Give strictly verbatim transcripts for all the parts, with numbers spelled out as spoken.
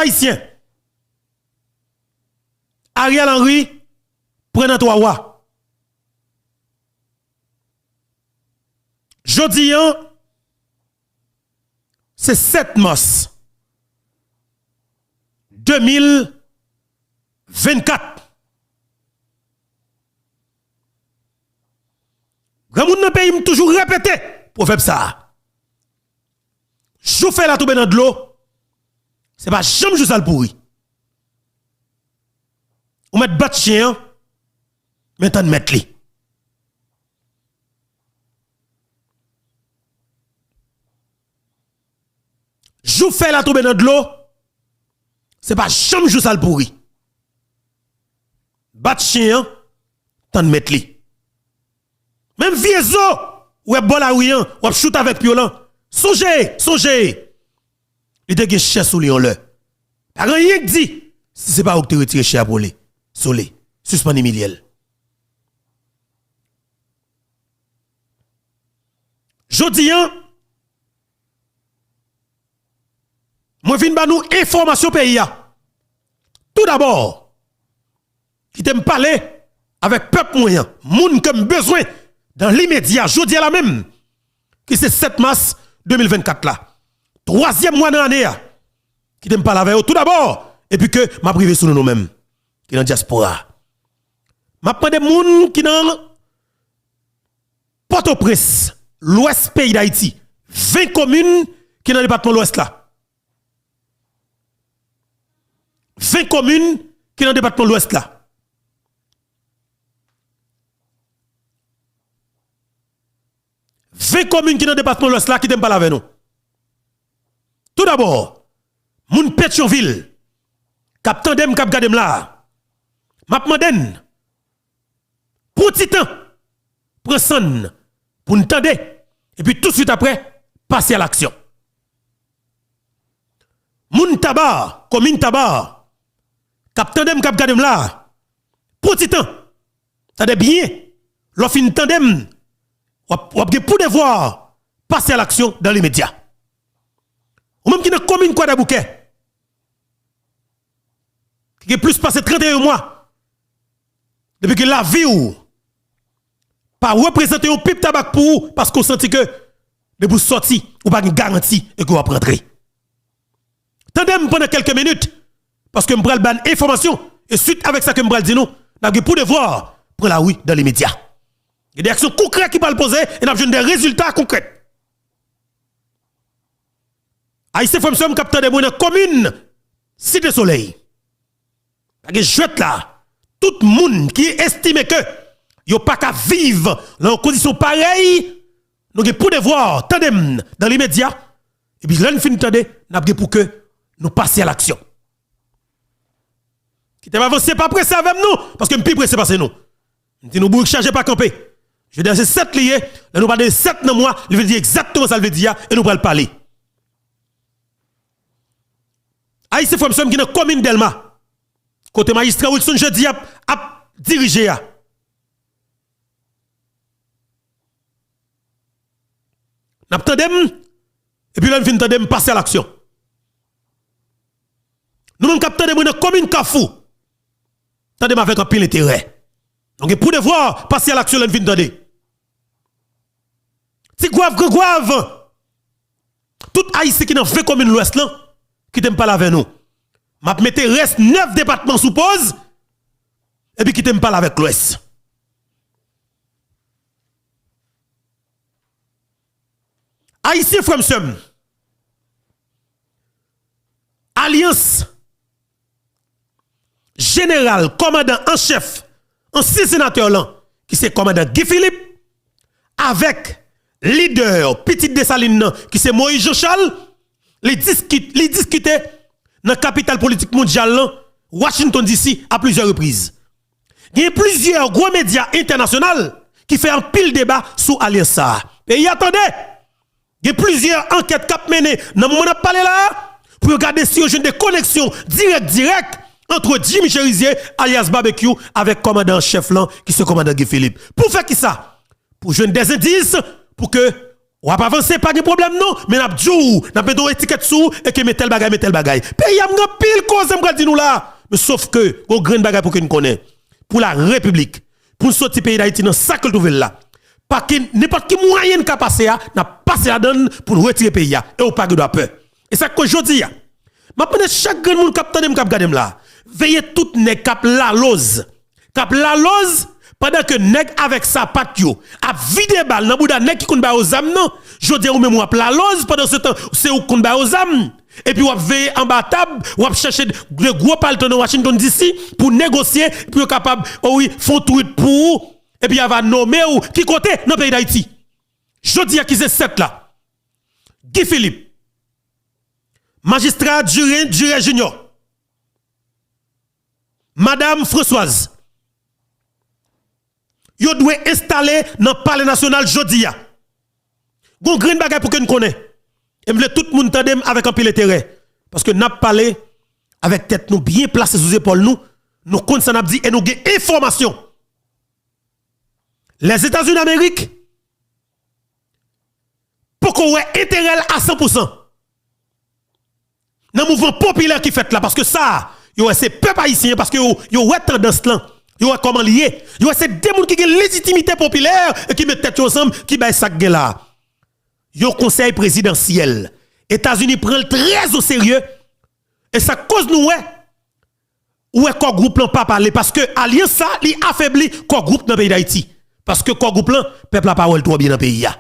Ayisyen. Ariel Henry pran nan twa wa. Jodi a, se sèt mas de mil vennkat. Granmoun nan peyi m toujou repete pwovèb sa a. Jou fèy la tonbe nan dlo, se pa janm jou sa l pouri. Ou mèt bat chen an, men tann mèt li. Jou fèy la tonbe nan dlo, se pa janm jou sa l pouri. Bat chen an, tann mèt li. Menm vye zo w wè bò lari an, w ap choute avèk pye w lan. Sonje, sonje, li te gen chè sou li yon lè. Pa gen anyen k di si se pa ou ki te retire chè a pou li, sou li. Sispann imilye l. Jodi a, mwen vin ba nou enfòmasyon peyi a. Toudabò, kite m pale avèk pèp mwen an, moun ke m bezwen dan limedya, jodi a la menm, ki se sèt mas de mil vennkat la. Twazyèm mwa nan ane a, kite m pale avè yo toudabò, epi ke m ap rive sou nou nou menm, ki nan dyaspora a. M ap mande moun ki nan Pòtoprens, lwès peyi Dayiti, ven komin ki nan depatman lwès la. Ven komin ki nan depatman lwès la. Ven komin ki nan depatman lwès la, kite m pale avè nou. Toudabò, moun Petyonvil k ap tande m, k ap gade m la a, m ap mande n, pran ti tan, pran san n pou n tande, epi tousuit apre, pase a laksyon. Moun Taba, komin Taba, k ap tande m, k ap gade m la a, pran ti tan, tande byen, lè w fin tande m, w ap, w ap gen pou devwa pase a laksyon dan limedya. Ou menm ki nan komin Kwadèboukè, ki gen plis pase trannteyen mwa depi ke lavi w pa reprezante yon pip tabak pou ou, paske w santi ke depi w sòti, ou pa gen garanti e ke w ap rantre. Tande m pandan kèlke minit, paske m pral ba n enfòmasyon, e swit avèk sa ke m pral di nou, n ap gen pou devwa pran lari dan limedya. Gen de aksyon konkrè ki pral poze, e n ap jwenn de rezilta konkrè. Ayisyen frè m sè m k ap tande mwen nan komin Site Solèy, pa gen jwèt la. Tout moun ki estime ke yo pa ka viv nan yon kondisyon parèy, nou gen pou devwa tande m dan limedya. Epi lè n fin tande, n ap gen pou ke nou pase a laksyon. Kite m avanse, pa prese avè m non, paske m pi prese pase nou. M di nou bourik chaje pa kanpe. Jodi a se sèt li ye, lè nou pale de sèt nan mwa, li vle di egzakteman sa l vle di a, e nou pral pale. Ayisyen frè m sè m ki nan komin Dèlma, kote majistra Wilson Jeudi ap, ap dirije a. N ap tande m, epi lè n fin tande m, pase a laksyon. Nou menm k ap tande mwen nan komin Kafou, tande m avèk anpil enterè. Nou gen pou devwa pase a laksyon lè n fin tande. Ti Gwav, Gran Gwav, tout Ayisyen ki nan ven komin Lwès lan, kite m pale avè nou. M ap mete rès nèf depatman sou poz, epi kite m pale avèk Lwès. Ayisyen frè m sè m, alyans jeneral kòmandan an chèf, ansyen senatè lan, ki se kòmandan Guy Philippe, avèk lidè pitit Desalin nan, ki se Moïse Jean Charles, li diskit-, li diskite nan kapital politik mondyal lan, Washington D C, a plizyè repriz. Gen plizyè gwo medya entènasyonal ki fè anpil deba sou alyans sa a. Peyi a tande! Gen plizyè ankèt k ap mennen nan moman n ap pale la a, pou yo gade si yo jwenn de koneksyon dirèk dirèk ant Jimmy Chérizier, alyas Babekyou, avèk kòmandan an chèf lan, ki se kòmandan Guy Philippe. Pou fè kisa? Pou jwenn de endis pou ke W ap avanse, pa gen pwoblèm non, men n ap di w, n ap mete yon etikèt sou ou, e ke men tèl bagay, men tèl bagay. Peyi a, m gen anpil koze m pral di nou la. Men sof ke, gon grenn bagay pou ke n konnen. Pou la repiblik, pou n soti peyi Dayiti nan sa ke l twouve l la. Pa ki, nenpòt ki mwayen n ka pase a, n ap pase ladan l pou n retire peyi a. E w pa gen dwa pè. E sa k koz jodi a. M ap mande chak grenn moun k ap tande m, k ap gade m la. Veye tout nèg k ap laloz. K ap laloz pandan ke nèg avèk sapat yo ap vide bal nan bouda nèg ki konn ba yo zam nan. Jodi a ou menm w ap laloz pandan se tan se ou k konn ba yo zam. Epi w ap veye anba tab, w ap chèche de gwo palto nan Washington D C pou negosye, pou yo kapab, o wi, fè yon twit pou ou, epi y a va nonmen w ki kote nan peyi Dayiti. Jodi a ki se sèt la, Guy Philippe, majistra Durin, Duret Junior, Madam Françoise, yo dwe enstale nan Palè Nasyonal jodi a. Gon grenn bagay pou ke n konnen. E m vle tout moun tande m avèk anpil enterè. Paske n ap pale avèk tèt nou byen plase sou zepòl nou. Nou konn sa n ap di e nou gen enfòmasyon. Lèzetazini Damerik poko wè enterè l a san pou san nan mouvman popilè ki fèt la, paske sa, yo wè se pèp ayisyen, paske yo, yo wè tandans lan, yo wè kòman li ye, yo wè se de moun ki gen lejitimite popilè e ki met tèt yo ansanm, ki bay sa k gen la. Yon konsèy prezidansyèl. Etazini pran l trè o serye, e sa k koz nou wè Ou wè Core Group lan pa pale, paske alyans sa, li afebli Core Group nan peyi Dayiti. Paske Core Group lan, pèp la pa wè l twò byen nan peyi a.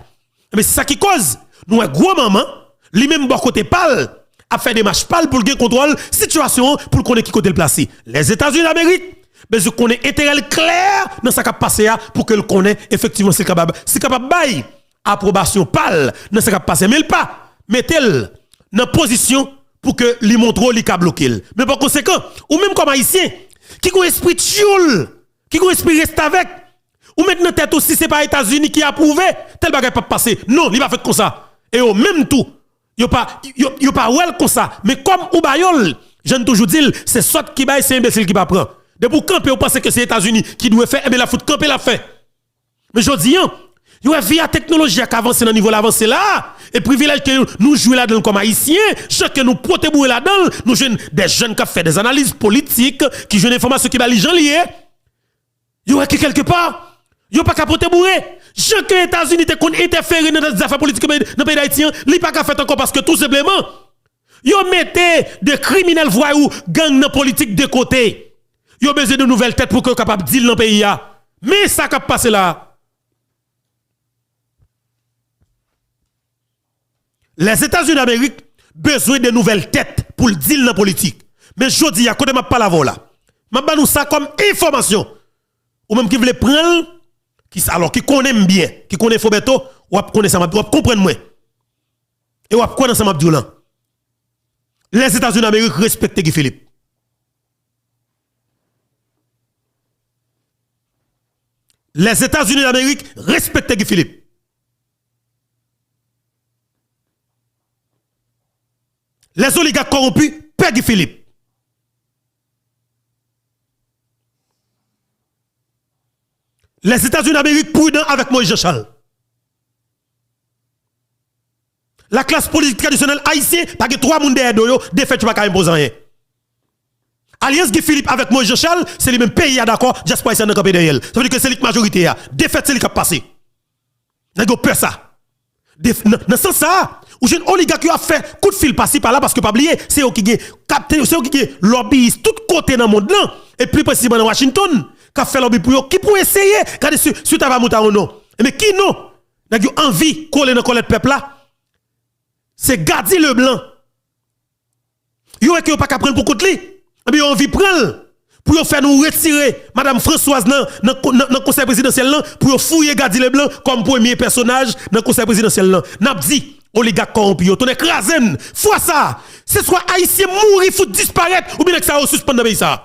Ebyen, se sa ki koz, nou wè gwo manman, li menm bò kote pa l, ap fè demach pa l pou l gen kontwòl sitiyasyon an, pou l konnen ki kote l plase. Lèzetazini Damerik bezwen konnen enterè l klè nan sa k ap pase a, pou ke l konnen efektivman si l kapab, si l kapab bay apwobasyon pa l nan sa k ap pase. Men l pa mete l nan pozisyon pou ke li montre w li ka bloke l. Men pa konsekan, ou menm kòm Ayisyen, ki gon espri tchoul, ki gon espri restavèk, ou met nan tèt ou si se pa Etazini ki apwouve, tèl bagay p ap pase. Non, li pa fèt konsa. E yo menm tou, yo pa, yo, yo pa wè l konsa. Men kòm ou ba yo l, jan n toujou di l, se sòt ki bay, se enbesil ki pa pran. Depi w kanpe, ou panse ke se Etazini ki dwe fè, ebyen l ap fout kanpe, l ap fè. Men jodi a, yo wè vi a teknoloji a k avanse nan nivo l avanse la, e privilèj ke nou jwi ladan l kòm Ayisyen, jan ke nou pote boure ladan l, nou jwenn de jèn k ap fè de analiz politik, ki jwenn enfòmasyon ki ba li jan li ye. Yo wè ke kèlkepa, yo pa ka pote boure. Jan ke Etazini te konn entèfere nan zafè politik nan peyi Dayiti an, li pa ka fèt ankò paske tou senpleman, yo mete de kriminèl vwayou gang nan politik de kote. Yo bezwen de nouvèl tèt pou ke yo kapab deal nan peyi a. Men sa k ap pase la a. Lèzetazini Damerik bezwen de nouvèl tèt pou l deal nan politik. Men jodi a, kote m ap pale avè w la, m ap ba nou sa kòm enfòmasyon. Ou menm ki vle pran l, ki sa, alò, ki konnen m byen, ki konnen Fobeto, w ap konnen sa m ap, w ap konprann mwen. E w ap kwè nan sa m ap di w lan. Lèzetazini Damerik respekte Guy Philippe. Lèzetazini Damerik respekte Guy Philippe. Lèzoligak kòwonpi pè Guy Philippe. Lèzetazini Damerik pridan avèk Moïse Jean Charles. Laklas politik tradisyonèl ayisyen pa gen twa moun dèyè do yo, defèt yo pa ka enpoze anyen. Alyans Guy Philippe avèk Moïse Jean Charles, se li menm peyi a dakò, dyaspora ayisyen an kanpe dèyè l. Sa vle di ke se li k majorite a. Defèt se li k ap pase. Nèg yo pè sa. De, nan, nan sans sa a, ou jwenn oligak yo ap fè kout fil pasi pala paske pa bliye, se yo ki gen kapte, se yo ki gen lobbyist tout kote nan mond lan, e pli presizeman nan Washington, k ap fè lobby pou yo, ki pou eseye gade si, si ta va moute a yon non. Ebyen ki non? Nèg yo anvi kole nan kòlèt pèp la. Se Gady Leblanc. Yo wè ke yo pa ka pran l pou kont li. Ebyen, yo anvi pran l pou yo fè nou retire Madam Françoise nan, nan, nan, nan konsèy prezidansyèl lan, pou yo fouye Gady Leblanc kòm premye pèsonaj nan konsèy prezidansyèl lan. N ap di, oligak kòwonpi yo, tonnè kraze n! Fwa sa a, se swa Ayisyen mouri fout disparèt, oubyen nèg sa yo sispann nan peyi sa a.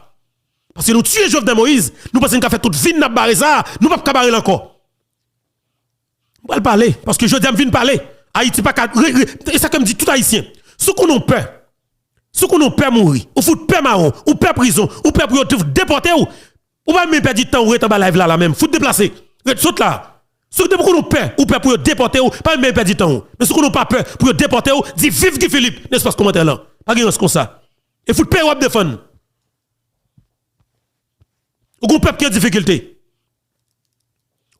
Paske nou tiye Jovenel Moïse, nou panse n ka fè tout vi n n ap bare sa a, nou p ap ka bare l ankò. M pral pale, paske jodi a m vin pale. Ayiti pa ka re, re, e sa ke m di tout Ayisyen. Si w konnen w pè, si w konnen w pè mouri, ou fout pè mawon, ou pè prizon, ou pè pou yo de, depòte w, ou pa menm pèdi tan w ret anba live la, la menm. Fout deplase. Ret sot la. Si w te konn ou pè, ou pè pou yo depòte w, pa menm pèdi tan w. Men si w konn ou pa pè pou yo depòte w, di viv Guy Philippe nan espas kòmantè lan. Pa gen rans konsa. E fout peyi w ap defann. Ou gon pèp ki an difikilte.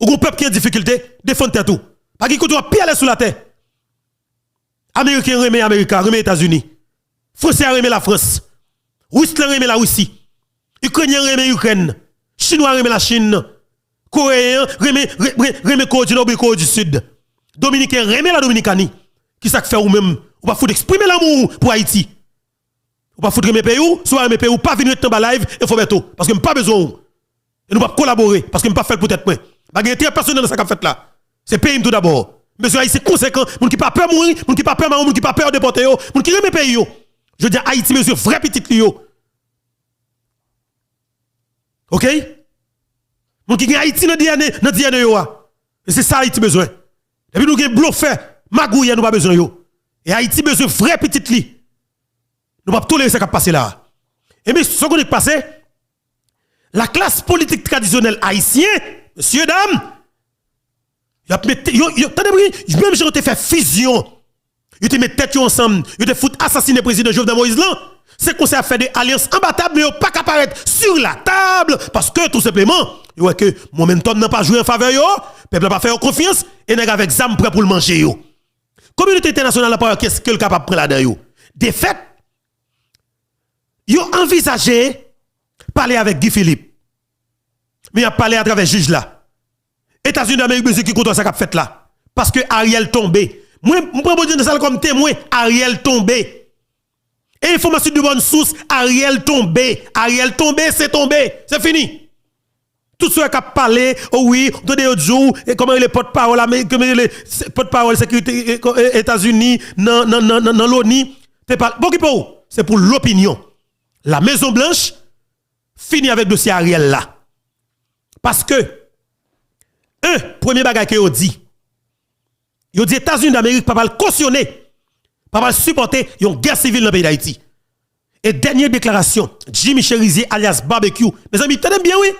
Ou gon pèp ki an difikilte, defann tèt ou. Pa gen kote w ap pi alèz sou latè. Ameriken renmen Amerika, renmen Etazini. Franse a renmen Lafrans. Ris lan renmen Larisi. Ikrenyen renmen Ikrèn. Chinwa renmen Lachin. Koreyen an renmen, re- re- renmen Kore di Nò oubyen Kore di Sid. Dominiken renmen Ladominikani. Kisa k fè ou menm, ou pa fout eksprime lanmou ou pou Ayiti? Ou pa fout renmen peyi w? Si w pa renmen peyi w, pa vin ret anba live Enfo Bèto, paske m pa bezwen w. E nou p ap kolabore, paske m p ap fè l pou tèt mwen. M pa gen enterè pèsonèl nan sa k ap fèt la. Se peyi m toudabò. M bezwen Ayisyen konsekan, moun ki pa pè mouri, moun ki pa pè mare, moun ki pa pè yo depòte yo, moun ki renmen peyi yo. Jodi a, Ayiti bezwen vrè pitit li yo. Oke? Moun ki gen Ayiti nan D N A, nan D N A yo a. E se sa Ayiti bezwen. Depi nou gen blofè, magouyè, nou pa bezwen yo. E Ayiti bezwen vrè pitit li. Nou p ap tolere sa k ap pase la a. Ebyen, sa w konnen k pase? Laklas politik tradisyonèl ayisyen, mesye dam, y ap mete, yo, yo, tande byen, menm jan yo te fè fizyon, yo te met tèt yo ansanm, yo te fout asasinen prezidan Jovenel Moïse lan, se konsa y ap fè de alyans anba tab, men yo pa ka parèt sur la table, paske tou senpleman, yo wè ke momentum nan pa jwe an favè yo, pèp la pa fè yo konfyans, e nèg avèk zam prè pou l manje yo. Kominote entènasyonal la pa wè kiyès ke l kapab pran ladan yo. Defèt, yo anvizaje pale avèk Guy Philippe. Men y ap pale atravè jij la. Etazini Damerik bezwen ki kontwòl sa k ap fèt la. Paske Ariel tonbe. Mwen, m pran Bondye nan sal kòm temwen, Ariel tonbe. E enfòmasyon de bòn sous, Ariel tonbe. Ariel tonbe, se tonbe. Se fini. Tout sa k ap pale, o wi, ou tande yo di w, e kòman rele pòtpawòl Amerik, kòman rele se- pòtpawòl sekirite e, e, Etazini nan, nan, nan, nan, nan loni, te pale. Pa okipe w, se pou lopinyon. La Mezon Blanch fini avèk dosye Ariel la. Paske, en, premye bagay ke yo di, yo di Etazini Damerik pa pral kosyone, pa pral sipòte yon gè sivil nan peyi Dayiti. E dènye deklarasyon, Jimmy Chérizier alyas Barbecue. Mezanmi, tande m byen wi.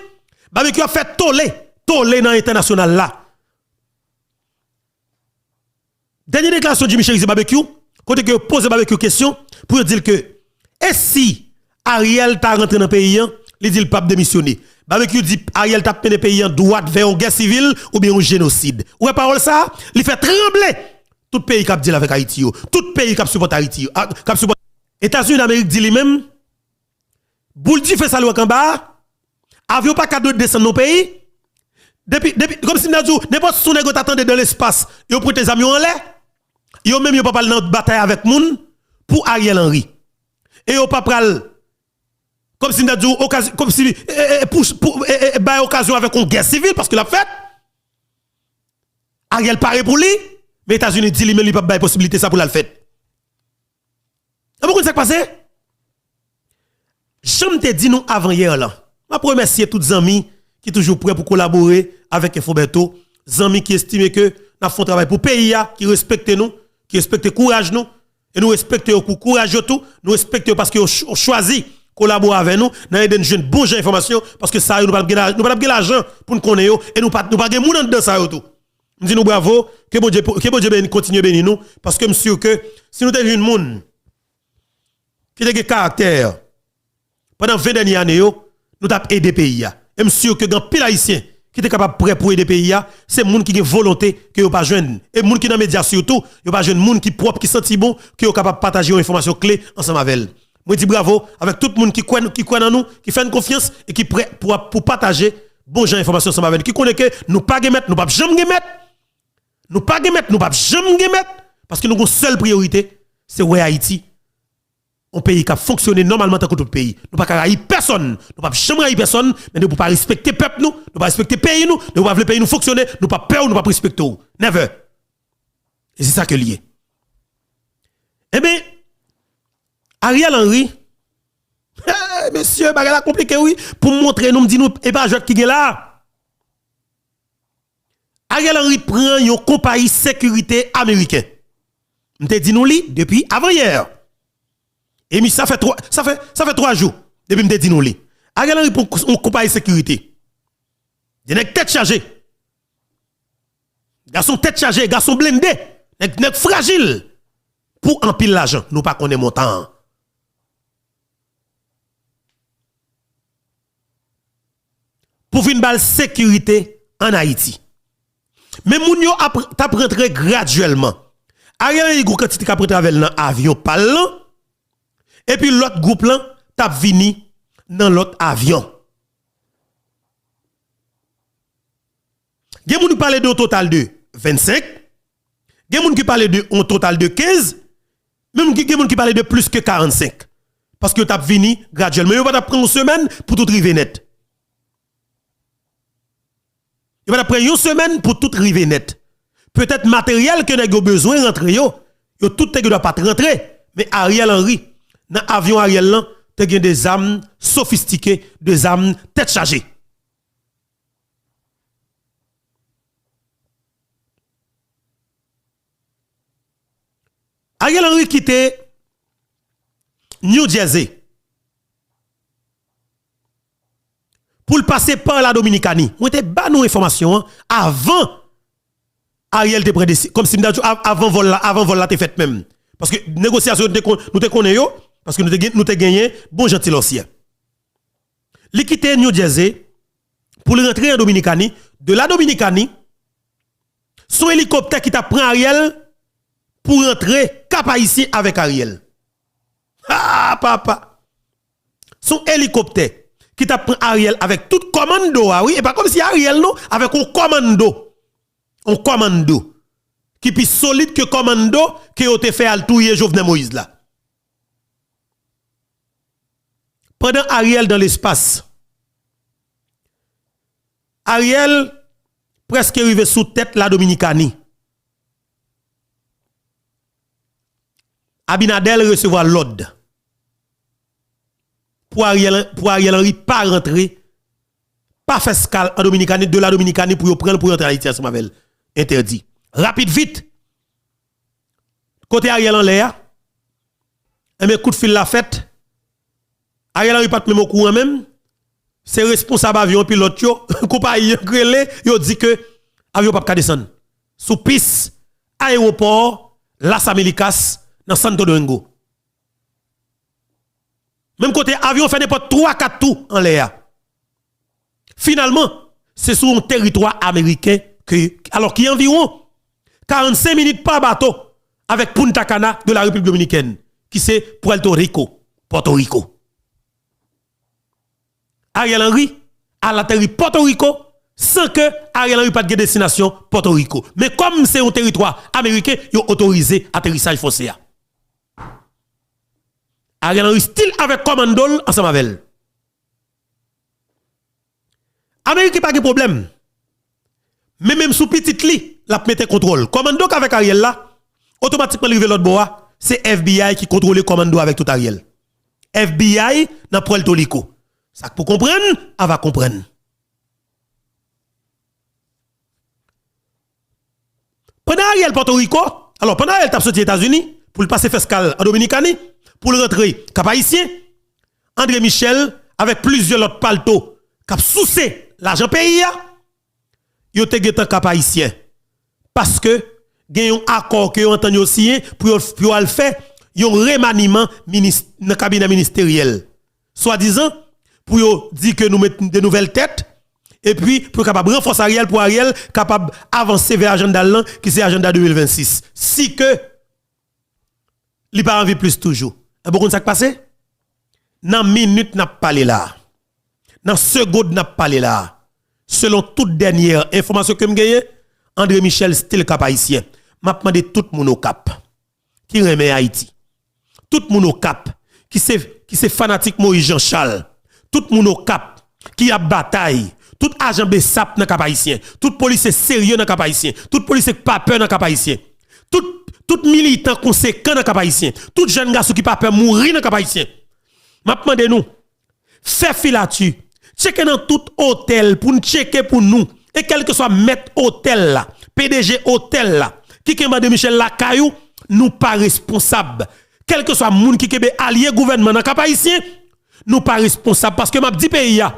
Barbecue ap fè tole, tole nan entènasyonal la. Dènye deklarasyon Jimmy Chérizier Barbecue, kote ke yo poze Barbecue kesyon pou yo di l ke, e si Ariel ta rantre nan peyi an, li di l p ap demisyone. Barbecue di Ariel t ap mennen peyi an dwat vè yon gè sivil oubyen yon jenosid. Ou wè pawòl sa a? Li fè tranble tout peyi k ap deal avèk Ayiti yo, tout peyi k ap sipòte Ayiti yo, a, k ap sipòte Etazini Damerik di li menm, boul dife sa l wè k anba a, avyon pa ka dwe desann nan peyi. Depi, depi, kòmsi m ta di w, nenpòt son nèg yo ta tande dan lespas, yo pote zam yo anlè, yo menm yo pa pral nan batay avèk moun pou Ariel Henry. E yo pa pral, kòmsi m ta di w, okaz-, kòmsi, e, e, e, pou, pou, e, e, e, bay okazyon avèk yon gè sivil, paske l ap fèt. Ariel pare pou li, men Etazini di li menm li p ap bay posiblite sa pou l al fèt. Epi w konn sa k pase? Jan m te di nou avan yè lan, m ap remèsye tout zanmi ki toujou prè pou kolabore avèk Enfo Bèto, zanmi ki estime ke n ap fè yon travay pou peyi a, ki respekte nou, ki respekte kouraj nou, e nou respekte yo pou kouraj yo tou, nou respekte yo paske yo ch-, yo chwazi kolabore avè nou nan ede n jwenn bon jan enfòmasyon, paske sa yo nou pa t ap gen la-, nou pa t ap gen lajan pou n konnen yo, e nou pa, nou pa gen moun anndan sa yo tou. M di nou bravo, ke Bondye, ke Bondye beni, kontinye beni nou, paske m si ke si nou te jwenn moun ki te gen karaktè pandan ven dènye ane yo, nou t ap ede peyi a. E m si ke gen anpil Ayisyen ki te kapab prè pou ede peyi a, se moun ki gen volonte ke yo pa jwenn. E moun ki nan medya sitou, yo pa jwenn moun ki pwòp, ki santi bon, ke yo kapab pataje yon enfòmasyon kle ansanm avè l. Mwen di bravo avèk tout moun ki kwè, ki kwè nan nou, ki fè n konfyans e ki prè pou, pou pataje bon jan enfòmasyon ansanm avè nou. Ki konnen ke nou pa gen mèt, nou p ap janm gen mèt. Nou pa gen mèt, nou p ap janm gen mèt, paske nou gen yon sèl priyorite, se wè Ayiti yon peyi k ap fonksyone nòmalman tankou tout peyi. Nou pa ka rayi pèsonn, nou p ap janm rayi pèsonn, men depi w pa respekte pèp nou, nou pa respekte peyi nou, depi w pa vle peyi nou fonksyone, nou p ap pè w, nou p ap respekte w. Never. E se sa ke l ye. Enben, Ariel Henry, mesye, bagay la konplike wi, pou m montre nou, m di nou, e pa jwèt ki gen la. Ariel Henry pran yon konpayi sekirite ameriken. M te di nou li depi avanyè. E mi, sa fè twa, sa fè, sa fè twa jou depi m te di nou li. Ariel Henry pran yon konpayi sekirite. De nèg tèt chaje. Gason tèt chaje, gason blende, nèg, nèg frajil pou anpil lajan. Nou pa konnen montan an. Pou vin ba l sekirite ann Ayiti. Men moun yo ap, t ap rantre gradyèlman. Ariel Henry gon kantite k ap rantre avè l nan avyon pa l lan. Epi lòt gwoup lan t ap vini nan lòt avyon. Gen moun ki pale de yon total de vennsenk. Gen moun ki pale de yon total de kenz. Men moun ki, gen moun ki pale de plis ke karannsenk. Paske yo t ap vini gradyèlman. Yo pa t ap pran yon semèn pou tout rive nèt. Yo pa t ap pran yon semèn pou tout rive nèt. Petèt materyèl ke nèg yo bezwen rantre yo, yo tout te gen dwa pa t rantre. Men Ariel Henry, nan avyon Ariel lan, te gen de zam sofistike, de zam tèt chaje. Ariel Henry kite New Jersey pou l pase pa la Dominikani. Mwen te ba nou enfòmasyon an avan Ariel te pran desi-, kòmsi m ta di w, av-, avan vòl la, avan vòl la te fèt menm. Paske negosyasyon nou te kon-, nou te konnen yo, paske nou te gen, nou te genyen bon jan ti lòsyè. Li kite New Jersey pou l rantre an Dominikani. De la Dominikani, se yon elikoptè ki t ap pran Ariel pou rantre Kap Ayisyen avèk Ariel. Ha, papa! Se yon elikoptè ki t ap pran Ariel avèk tout kòmando a, wi. E pa kòmsi Ariel, non, avèk yon kòmando. Yon kòmando ki pi solid ke kòmando ke yo te fè al touye Jovenel Moïse la. Pandan Ariel dans l'espace, Ariel prèske rive sou tèt la Dominikani. Abinader resevwa lòd pou Ariel, pou Ariel Henry pa rantre, pa fè eskal an Dominikani, de la Dominikani pou yo pran l pou yo antre Ayiti ansanm avè l. Entèdi. Rapid vit. Kote Ariel anlè a? Enben, kout fil la fèt. Ariel Henry pa t menm okouran menm. Se responsab avyon, pilòt yo, konpayi an k rele, yo di ke avyon p ap ka desann sou pis ayewopò Las Américas nan Santo Domingo. Menm kote avyon fè nenpòt twa kat tou anlè a. Finalman, se sou yon teritwa ameriken ke, alò ki anviwon karannsenk minit pa bato avèk Punta Cana de la République Dominicaine, ki se Puerto Rico, Pòtoriko. Ariel Henry al ateri Pòtoriko san ke Ariel Henry pa t gen destinasyon Pòtoriko. Men kòm se yon teritwa ameriken, yo otorize aterisaj fòse a. Ariel Henry still avèk kòmando l ansanm avè l. Ameriken pa gen pwoblèm. Men menm sou pitit li, l ap mete kontwòl. Kòmando k avèk Ariel la, otomatikman li rive lòt bò a, se F B I ki kontwole kòmando avèk tout Ariel. F B I nan Puerto Rico. Sa k pou konprann, a va konprann. Pandan Ariel Pòtoriko, alò, pandan Ariel t ap soti Etazini, pou l pase fè eskal an Dominikani, pou l rantre Kap Ayisyen, André Michel, avèk plizyè lòt palto k ap souse lajan peyi a, yo te gentan Kap Ayisyen. Paske gen yon akò ke yo antann yo siyen pou yo, pou yo al fè yon remaniman minis-, nan kabinè ministeryèl. Swadizan, pou yo di ke nou met de nouvèl tèt, epi pou yo kapab ranfòse Ariel, pou Ariel kapab avanse vè ajanda l lan, ki se ajanda de mil vennsis. Si ke li pa anvi plis toujou. Enben, ou konn sa k pase? Nan minit n ap pale la a, nan segond n ap pale la a, selon tout dènyè enfòmasyon ke m genyen, André Michel still Kap Ayisyen. M ap mande tout moun Okap ki renmen Ayiti, tout moun Okap ki se, ki se fanatik Moïse Jean Charles, tout moun Okap ki ap batay, tout ajan BSAP nan Kap Ayisyen, tout polisye serye nan Kap Ayisyen, tout polisye k pa pè nan Kap Ayisyen, tout, tout militan konsekan nan Kap Ayisyen, tout jèn gason ki pa pè mouri nan Kap Ayisyen. M ap mande nou, fè filati, tcheke nan tout otèl pou n tcheke pou nou. E kèlkeswa mèt otèl la, P D G otèl la, ki kenbe André Michel lakay ou, nou pa responsab. Kèlkeswa moun ki kenbe alye gouvènman nan Kap Ayisyen, nou pa responsab. Paske m ap di peyi a,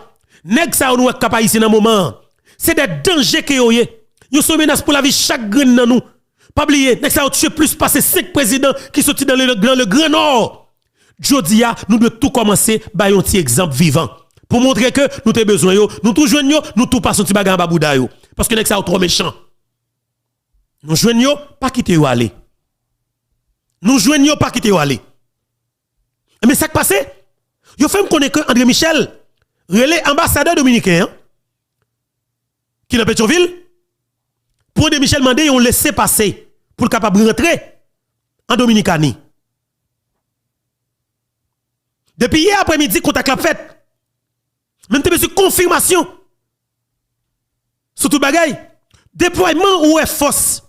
nèg sa yo nou wè k Kap Ayisyen nan moman an, se de danje ke yo ye. Yo se yon menas pou lavi chak grenn nan nou. Pa bliye, nèg sa yo tiye plis pase senk prezidan ki soti nan le, nan le Gran Nò. Jodi a, nou dwe tou kòmanse bay yon ti egzanp vivan. Pou montre ke nou te bezwen yo, nou tou jwenn yo, nou tou pase yon ti bagay anba bouda yo. Paske nèg sa yo twò mechan. Nou jwenn yo, pa kite yo ale. Nou jwenn yo, pa kite yo ale. Men sa k pase? Yo fè m konnen ke André Michel rele anbasadè dominiken an, ki nan Petyonvil, pou André Michel mande yon lese pase pou l kapab rantre an Dominikani. Depi yè aprèmidi, kontak la ap fèt. Men m te bezwen konfimasyon sou tout bagay. Deplwayman ou wè fòs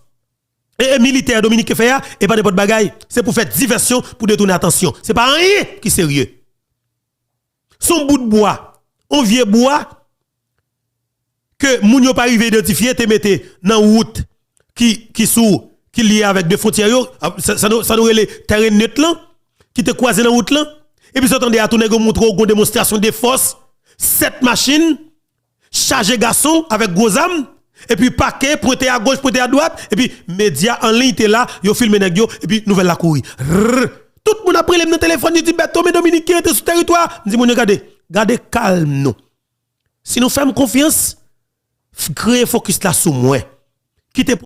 e, e militè dominiken fè a, e pa nenpòt bagay. Se pou fè divèsyon, pou detounen atansyon. Se pa anyen ki serye. Se yon bout bwa, yon vye bwa, ke moun yo pa rive idantifye, te mete nan wout ki, ki sou, ki lye avèk de fwontyè yo, sa, sa nou, sa nou rele teren net lan, ki te kwaze nan wout lan. Epi sa w tande a tou, nèg yo montre w gon demonstrasyon de fòs, sèt machin, chaje gason avèk gwo zam, epi pake, pwente agoch, pwente adwat, epi medya an liy te la, yo filme nèg yo, epi nouvèl la kouri. Rrr. Tout moun ap rele m nan telefòn, yo di, "Bèto, men Dominiken antre sou teritwa." M di moun yo, "Gade, gade kalm nou. Si nou fè m konfyans, f-, kreye fokis la sou mwen. Kite